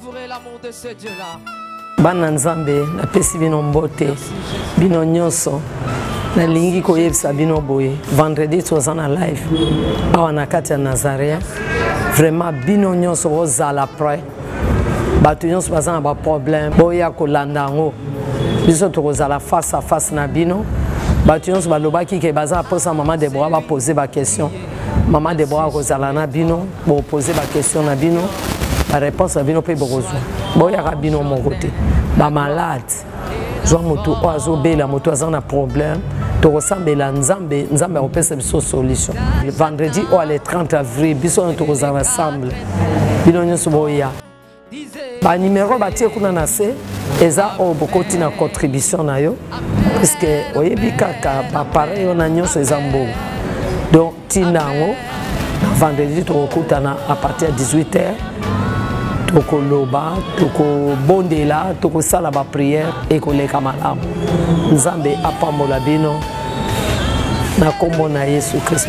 savourer l'amour de ce Dieu-là. Bana Nzambe, napesi bino mbote, bino nyonso. Nalingi koyebisa bino boye, vendredi toza na live awa na kati ya Nazaréen. Vraiment bino nyonso bozala prêt. Bato nyonso baza na ba problème, boya kolanda yango. Biso tokozala face à face na bino. Bato nyonso balobaki ke baza na mposa mama Deborah ba poser ba question. Mama Deborah akozala na bino, boposer ba question na bino, ba réponse na bino mpe bokozwa. Boyaka bino moko te. Ba malade, zwa moto oyo azobela, moto aza na problème, tokosambela Nzambe, Nzambe akopesa biso solution. Vendredi oyo le 30 avril, biso oyo tokozala ensemble. Bino nyonso boya. Ba numéro batie kuna na se eza oyo bokoti na contribution na yo, puisque oyebi kaka ba appareil oyo na nyonso eza mbongo. Donc tinda yango vendredi tokokutana à partir ya 18 heures, tokoloba, tokobondela, tokosala ba prière ekoleka malamu. Nzambe apambola bino na kombo na Yesu Christ.